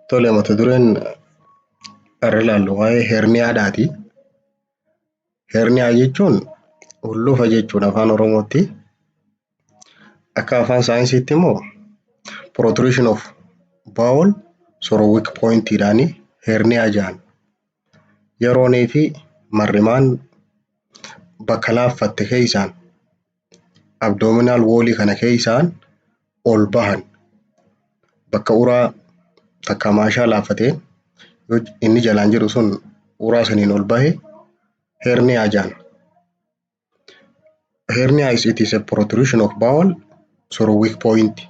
Tole, mata dureen har'a ilaallu waa'ee herniyaadhaati. Herniyaa jechuun hulluufa jechuudha afaan Oromootti. Akka afaan saayinsiitti immoo protrusion of bowel through weak point jedhanii herniyaa jedhan. Yeroonii fi marrimaan bakka laaffatte keessaan, abdominal wallii kana keessaan ol bahan, bakka uraa takka maashaa laaffateen inni jalaan jiru sun uraa saniin ol bahe herniyaa jedhan. Hernia is it is a protrusion of bowel through weak point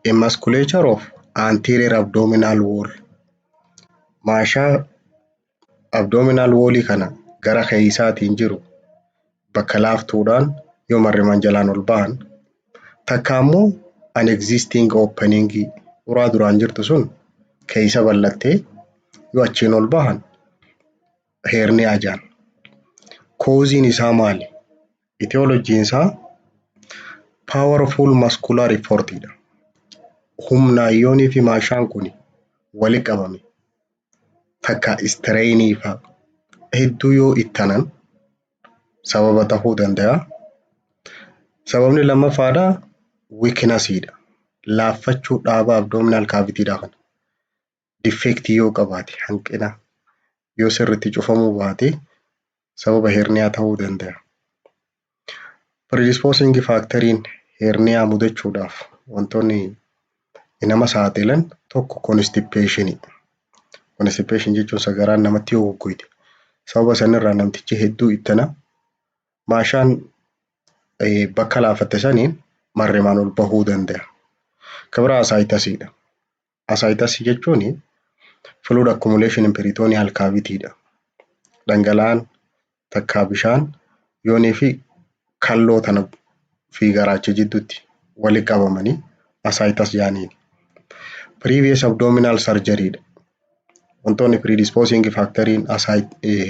in musculature of anterior abdominal wall. Maashaa abdominal wallii kana gara keessaatiin jiru bakka laaftuudhaan yoo marrimaan jalaan ol bahan, takka ammoo an existing opening, uraa duraan jirtu sun keessa bal'attee yoo achiin ol bahan herniyaa jedhan. Causeiin isaa maali? Etiologyiin isaa powerful muscular effort dha. Humnaan yoonii fi maashaan kun walitti qabame, takka strainii fa'a hedduu yoo ittanan sababa tahuu danda'a. Sababni lammaffaadhaa weaknessiidha. Laaffachuu dhaaba abdominal cavitydha kana. Defectii yoo qabaate, hanqina yoo sirriitti cufamuu baate, sababa herniyaa ta'uu danda'a. Predisposing factoriin herniyaa mudachuudhaaf wantoonni nama saaxilan tokko constipation. Constipation jechuun sagaraan namatti yoo goggoyte, sababa sanirraa namtichi hedduu ittana, maashaan bakka laafatte saniin marrimaan ol bahuu danda'a. Kan biraa ascitesiidha. Ascitesii jechuun fluid accumulation in peritoneal cavity dha. Dhangala'aan takkaa bishaan yoonii fi kalloo tana fi garaacha jidduutti walitti qabamanii ascites jedhaniini. Previous abdominal surgery dha. Wantoonni predisposing factoriin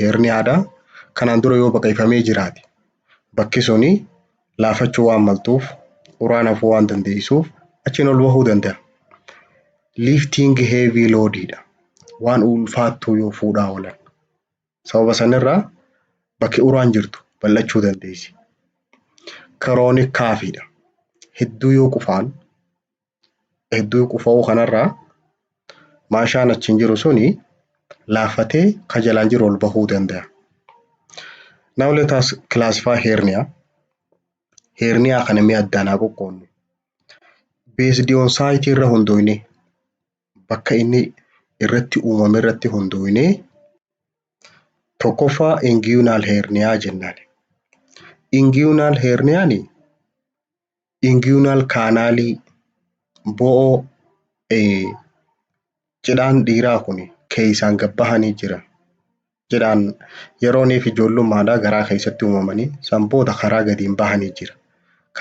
herniyaadha. Kanaan dura yoo baqaqfamee jiraate, bakki suni laafachuu waan maltuuf, uraan hafuu waan dandeessuuf, achiin ol bahuu danda'a. Lifting heavy load dha. Waan ulfaattuu yoo fuudhaa oolan. Sababa sanirraa bakki uraan jirtu bal'achuu dandeessi. Chronic coughiidha. Hedduu yoo qufaan, hedduu qufa'uu kanarraa maashaan achiin jiru suni laaffatee ka jalaan jiru ol bahuu danda'a. Now let us classify hernia. Herniyaa kana mee addaan haa qoqqoodnu. Based on site irra hundoofne, bakka inni irratti uumame irratti hundoofne, tokkoffaa inguinal hernia jennaan. Inguinal herniaan inguinal canalii, bo'oo cidhaan dhiiraa kun keessaan gad bahanii jira. Cidhaan yerooniif ijoollummaadhaa garaa keessatti uumamanii san booda karaa gadiin bahanii jira.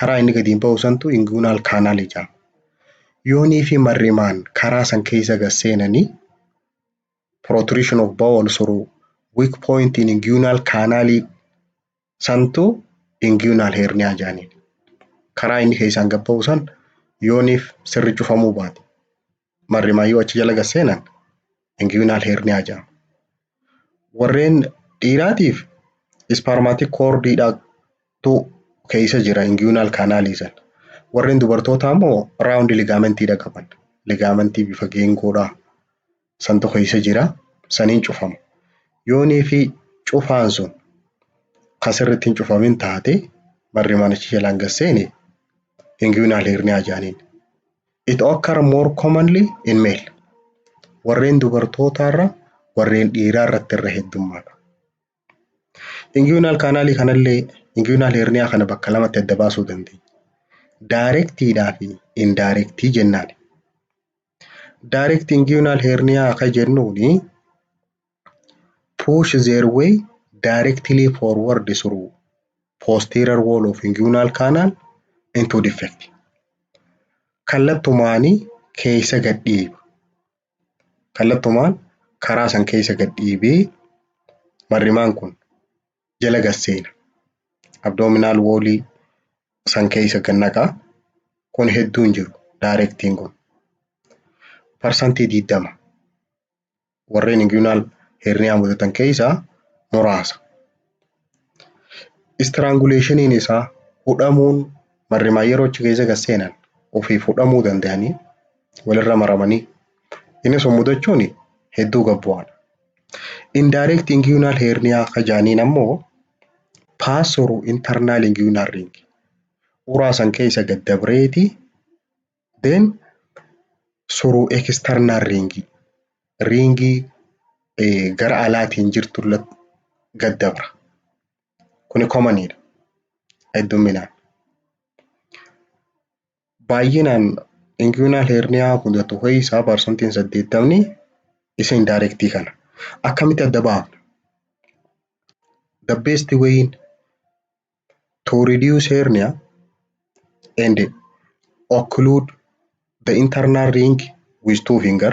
Karaa inni gadiin bahu santu inguinal canalii jedhama. Yoonii fi marrimaan karaa san keessa gad seenanii, protrusion of bowel through weak point in inguinal canalii santu inguinal hernia jedhaniin. Karaa inni keessaan gad bahu san yooniif sirri cufamuu baate, marrimaan yoo achi jala gad seenan, inguinal hernia jedhama. Warreen dhiiraatiif spermatic cordiidhaatu keessa jira inguinal canalii sana. Warreen dubartootaa immoo round ligamentiidha qaban. Ligamentii bifa geengoodhaa santu keessa jira. Saniin cufama. Yoonii fi cufaan sun kan sirriitti hin cufamin taate, marrimaan achi jalaan gad seene, inguinal hernia jedhaniin. It occur more commonly in male. Warreen dubartootaarra warreen dhiiraa irratti irra heddummaata. Inguinal canalii kanallee, inguinal hernia kana bakka lamatti adda baasuu dandeenya. Directiidhaa fi indirectii jennaan. Direct inguinal hernia kan jennuuni push their way directly forward through posterior wall of inguinal canal into defect. Kallattumaanii keessa gad dhiiba. Kallattumaan karaa san keessa gad dhiibee marrimaan kun jala gad seena. Abdominal wallii san keessa gad naqaa. Kun hedduu hin jiru directiin kun. 20% warreen inguinal hernia mudatan keessaa muraasa. Strangulationiin isaa, hudhamuun marrimaan yeroo achi keessa gad seenan ofiif hudhamuu danda'anii walirra maramanii, inni sun mudachuun hedduu gad bu'aadha. Indirect inguinal hernia ka jaaniin ammoo pass through internal inguinal ring, uraa san keessa gad dabreeti, then through external ring, ringii gara alaatiin jirtu gad dabra. Kuni commoniidha heddumminaan. Baay'inaan inguinal hernia mudatu keessaa 80% isa indirectii kana. Akkamitti adda baafna? The best way to reduce hernia and occlude the internal ring with two finger,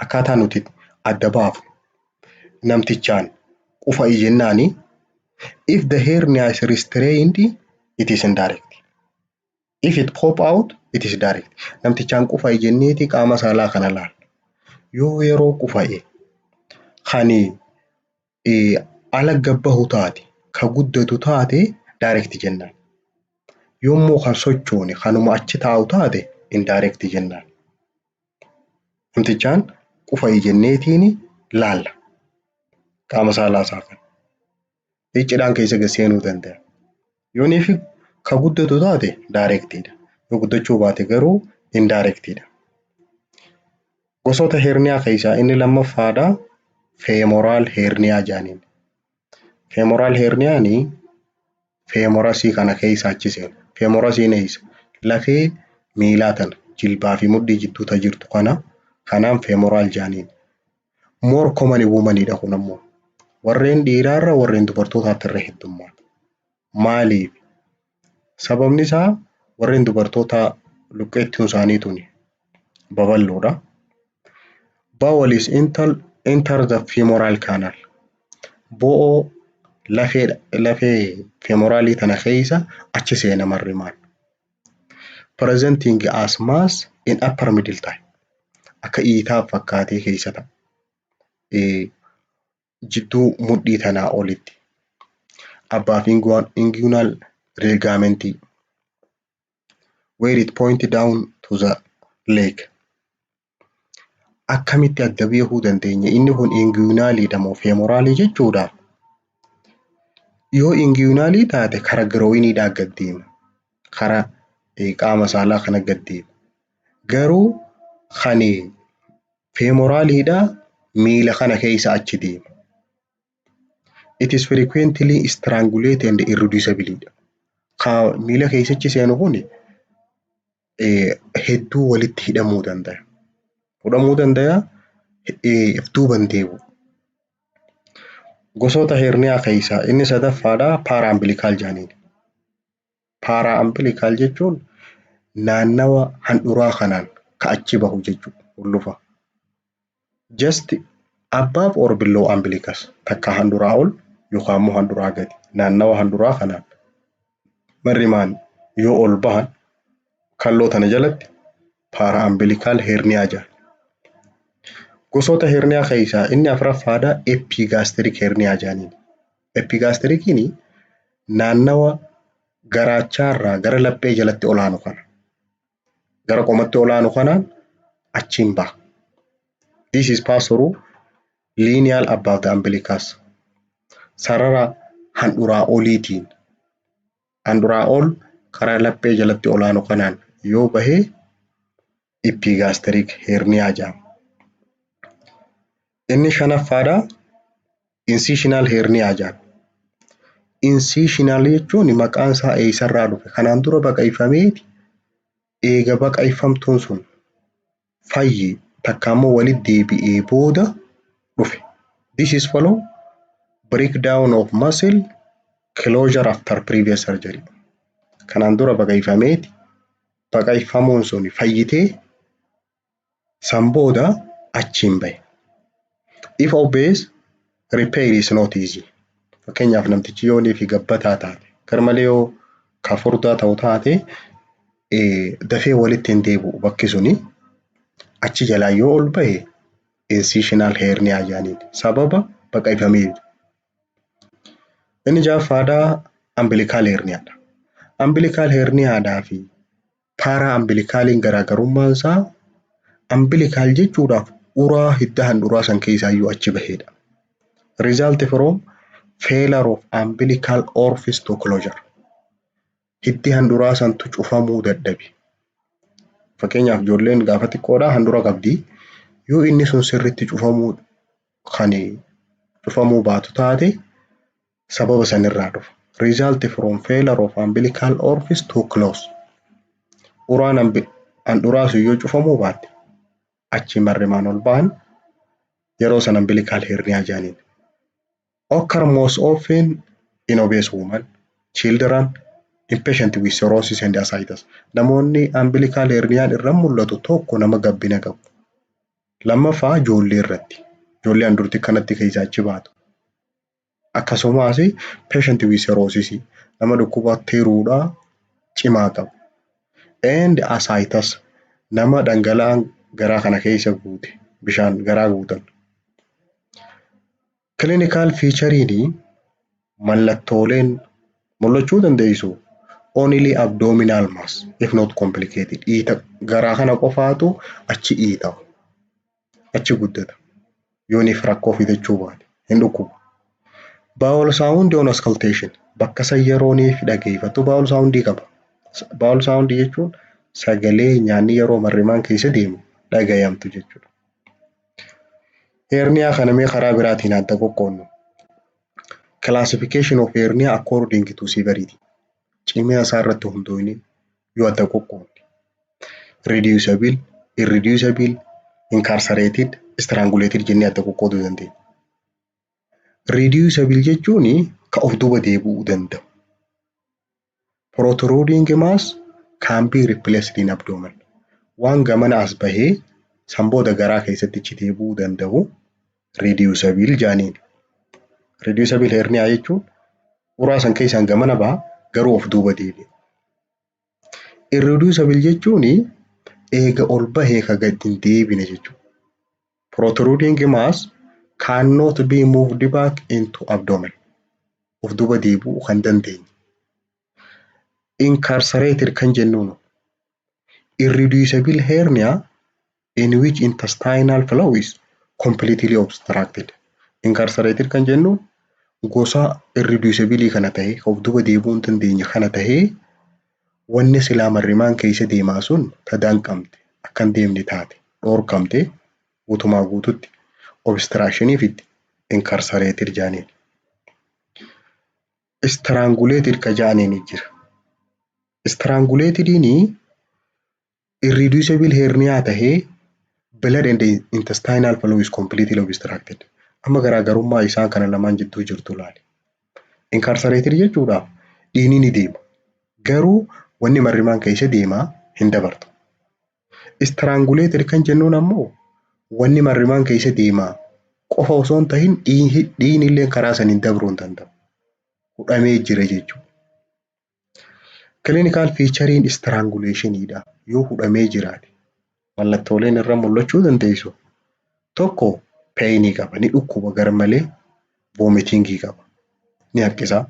akkaataa nuti adda baafnu namtichaan qufa'i jennaani, if the hernia is restrained, it is indirect. If it pop out, it is direct. Namtichaan qufa'i jenneeti qaama saalaa kana laalla. Yoo yeroo qufa'e kan ala gabbahu taate, ka guddatu taate, direct jennaan. Yoommoo kan sochoone kanuma achi taa'u taate, indirect jennaan. Namtichaan qufa'i jenneetiin laalla qaama saalaa isaa kana. Cidhaan keessa gad seenuu danda'a. Yooniif ka guddatu taate directiidha. Yoo guddachuu baate garuu indirectiidha. Gosoota hernia keessaa inni lammaffaadha femoral hernia jedhaniin. Femoral herniaanii femorasii kana keessa achi seena. Femorasiin eessa? Lafee miilaa tana jilbaa fi mudhii jidduu ta jirtu kana, kanaan femoral jedhaniin. More common in womanidha kun ammoo. Warreen dhiiraarra warreen dubartootaatti irra heddummaata. Maaliif? Sababni isaa warreen dubartootaa luqqeettuun isaanii tuni babal'oodha. Bowel is enter the femoral canal. Bo'oo lafee femoralii tana keessa achi seena marrimaan. Presenting as mass in upper middle thigh. Akka iitaa fakkaatee keessa ta'a. Jidduu mudhii tanaa olitti. Above inguinal ligament where it point down to the leg. Akkamitti adda beekuu dandeenya? Inni kun inguinaliidha moo femoralii jechuudha? Yoo inguinalii taate kara groiniidhaa gad deema. Kara qaama saalaa kana gad deema. Garuu kan femoraliidhaa miila kana keessa achi deema. It is frequently strangulated and irreducible. Ka miila keessachi seenu kun hedduu walitti hidhamuu danda'a. Hidhamuu danda'a, if duuban deebi'u. Gosoota hernia keessaa inni sadaffaadha paraumbilical jedhaniin. Paraumbilical jechuun naannawa handhuraa kanaan ka achi bahu jechuudha, hullufa. Just above or below umbilicus, takka handhuraa ol yookaan immoo handhuraa gadi, naannawa handhuraa kanaan marrimaan yoo ol bahan kalloo tana jalatti paraumbilical hernia jedhama. Gosoota hernia keessaa inni afuraffaadha epigastric hernia jedhaniin. Epigastriciin naannawa garaachaarraa gara laphee jalatti olaanu kana, gara qomatti olaanu kanaan achiin baha. This is pass through lineal above the umbilicus. Sarara handhuraa oliitiin, handhuraa ol karaa laphee jalatti olaanu kanaan yoo bahee epigastric hernia jedhama. Inni shanaffaadha incisional hernia jedhama. Incisional jechuun maqaan isaa eessarraa dhufe? Kanaan dura baqaqfameeti, eega baqaqfamtuun sun fayye takka immoo walitti deebi'ee booda dhufe. This is follow breakdown of muscle closure after previous surgery. Kanaan dura baqaqfameeti, baqaqfamuun sun fayyitee san booda achiin bahe. If obvious, repair is not easy. Fakkeenyaaf namtichi yoo fi gabbataa taate, garmalee yoo ka furdaa ta'u taate, dafee walitti hin deebi'u bakki suni. Achi jalaa yoo ol bahe incisional hernia jedhaniin, sababa baqaqfameef. Inni ja'affaadhaa umbilical herniadha. Umbilical herniadhaa fi para umbilicaliin garaagarummaan isaa, umbilical jechuudhaaf uraa hidda handhuraa san keessaa iyyuu achi bahedha. Result from failure of umbilical orifice to closure. Hiddi handhuraa santu cufamuu dadhabe. Fakkeenyaaf, ijoolleen gaafa xiqqoodhaa handhuura qabdi. Yoo inni sun sirriitti cufamuu kan cufamuu baatu taate, sababa sanirraa dhufa. Result from failure of umbilical orifice to close. Uraan handhuraa sun yoo cufamuu baatte, achi marrimaan ol ba'an, yeroo san umbilical hernia jedhaniin. Occur most often in obese women, children, in patient with cirrhosis and ascites. Namoonni umbilical herniaan irra mul'atu, tokko nama gabbina qabu. Lammaffaa ijoollee irratti. Ijoollee handhuurti kanatti keessaa achi baatu. Akkasumas patient with cirrhosis, nama dhukkuba tiruudhaa cimaa qabu. And ascites, nama dhangala'aan garaa kana keessa guute, bishaan garaa guutan. Clinical feature'n, mallattooleen mul'achuu dandeessu, only abdominal mass if not complicated. Dhiita garaa kana qofaatu achi dhiita. Achi guddata. Yooniif rakkoo fidachuu baate hin dhukkubu. Bowel sound on auscultation, bakka san yerooniif dhageeffattu bowel sound qaba. Bowel sound jechuun sagalee nyaanni yeroo marrimaan keessa deemu dhagayamtu jechuudha. Hernia kana mee karaa biraatiin adda qoqqoodnu. Classification of hernia according to severity. Cimina isaa irratti hundoofnee yoo adda qoqqoodne. Reducible, irreducible, incarcerated, strangulated jennee adda qoqqooduu dandeenya. Reducible jechuun ka of duuba deebi'uu danda'u. Protruding mass can be replaced in abdomen. Waan gamana as bahee san booda garaa keessatti achi deebi'uu danda'u reducible jedhaniin. Reducible hernia jechuun uraa san keessaan gamana baha, garuu of duuba deebi'a. Irreducible jechuun eega ol bahee ka gad hin deebine jechuudha. Protruding mass cannot be moved back into abdomen. Of duuba deebi'uu kan dandeenye. Incarcerated kan jennuun irreducible hernia in which intestinal flow is completely obstructed. Incarcerated kan jennuun gosa irreducible kana tahee of duuba deebi'uu hin dandeenye kana tahee, wanni silaa marrimaan keessa deemaa sun ta danqamte, akka hin deemne taate, dhoorkamte, guutumaa guututti obstructionii fiddi, incarcerated jedhaniin. Strangulated ka jedhaniin jira. Strangulatediin irreducible hernia tahee blood and intestinal flow is completely obstructed. Amma garaagarummaa isaan kana lamaan jidduu jirtu ilaali. Incarcerated jechuudhaaf dhiigni ni deema. Garuu wanni marrimaan keessa deemaa hin dabartu. Strangulated kan jennuun ammoo wanni marrimaan keessa deemaa qofa osoo hin tahin, dhiigni illee karaa saniin dabruu hin danda'u. Hudhamee jira jechuudha. Clinical feature'n strangulationiidha. Yoo hudhamee jiraate mallattooleen irra mul'achuu dandeessu, tokko painii qaba, ni dhukkuba garmalee, vomitingii qaba, ni haqqisa.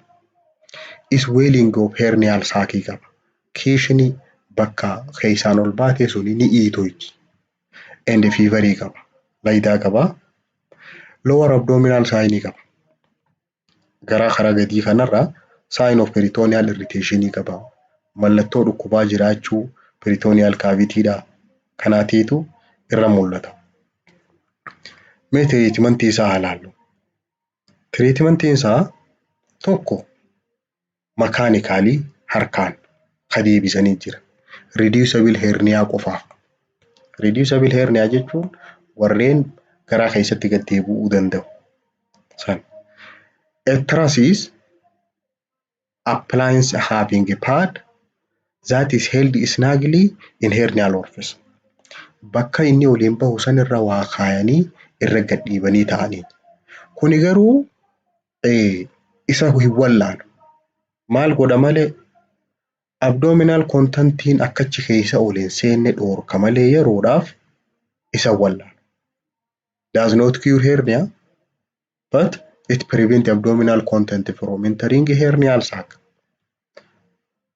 Swelling of hernial sac qaba. Kiishinii bakka keessaan ol baate suni ni iitoyti. And feverii qaba. Laayidaa qaba. Lower abdominal sign qaba. Garaa karaa gadii kanarraa sign of peritoneal irritation qaba. Mallattoo dhukkubaa jiraachuu peritoneal cavity dha. Kanaatiitu irra mul'ata. Mee treatmentii isaa haa ilaallu. Treatmentiin isaa tokko mechanicalii, harkaan ka deebisanii jira. Reducible hernia qofaaf. Reducible hernia jechuun warreen garaa keessatti gad deebi'uu danda'u. San. A truss is appliance having a pad that is held snugly in hernial orifice. Bakka inni oliin bahu sanirra waa kaayanii irra gad dhiibanii ta'anii. Kuni garuu isa hin wallaanu. Maal godha malee, abdominal contentiin akka achi keessa ol hin seenne dhoorka malee, yeroodhaaf Isa wallaana. Does not cure hernia, but it prevent abdominal content from entering hernial sac.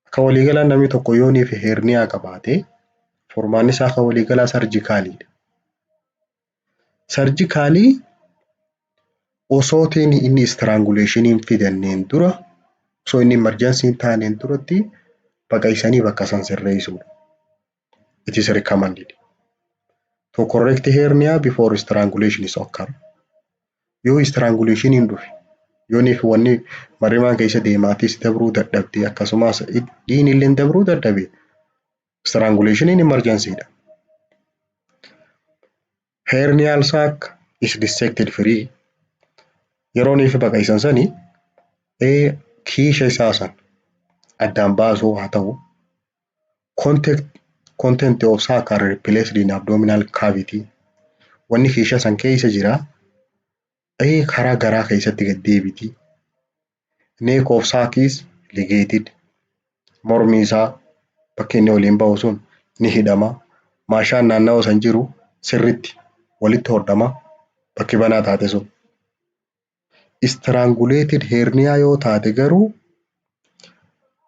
Akka waliigalaa namni tokko yooniif hernia qabaate, furmaanni isaa akka waliigalaa surgicaliidha. Surgicalii osootiin inni strangulationiin fidanneen dura, osoo inni emergency hin taaneen duratti baqaqsanii bakka san sirreessuudha. It is recommended to correct hernia before strangulation is occur. Yoo strangulationiin dhufe, yooniif wanni marrimaan keessa deemaatis dabruu dadhabde, akkasumas dhiigni illee dabruu dadhabe, strangulationiin emergencyidha. Hernial sac is dissected free. Yeroo inni baqaqsan sani kiisha isaa san addaan baasuu haa ta'u, content of sac are replaced in abdominal cavity. Wanni kiisha san keessa jira karaa garaa keessatti gad deebiti. Neck of sac is ligated. Mormi isaa bakki inni waliin bahu sun ni hidhama. Maashaan naannawa san jiru sirritti walitti hodhama bakki banaa taate sun. Strangulated hernia yoo taate garuu,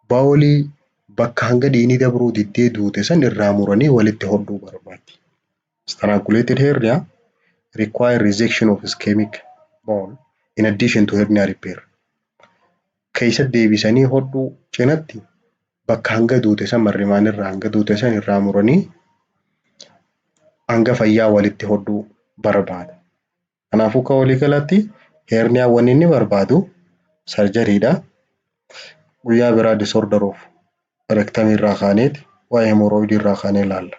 bowelii bakka hanga dhiigni dabruu diddee duute san irraa muranii walitti hodhuu barbaaddi. Strangulated hernia require resection of ischemic bowel in addition to hernia repair. Keessa deebisanii hodhuu cinatti bakka hanga duute san, marrimaan irraa hanga duute san irraa muranii hanga fayyaa walitti hodhuu barbaada. Kanaafuu akka waliigalaatti herniaan wanni inni barbaadu surgerydha. Guyyaa biraa disorder of rectum irraa kaaneeti waa'ee hemorrhoidii irraa kaanee ilaalla.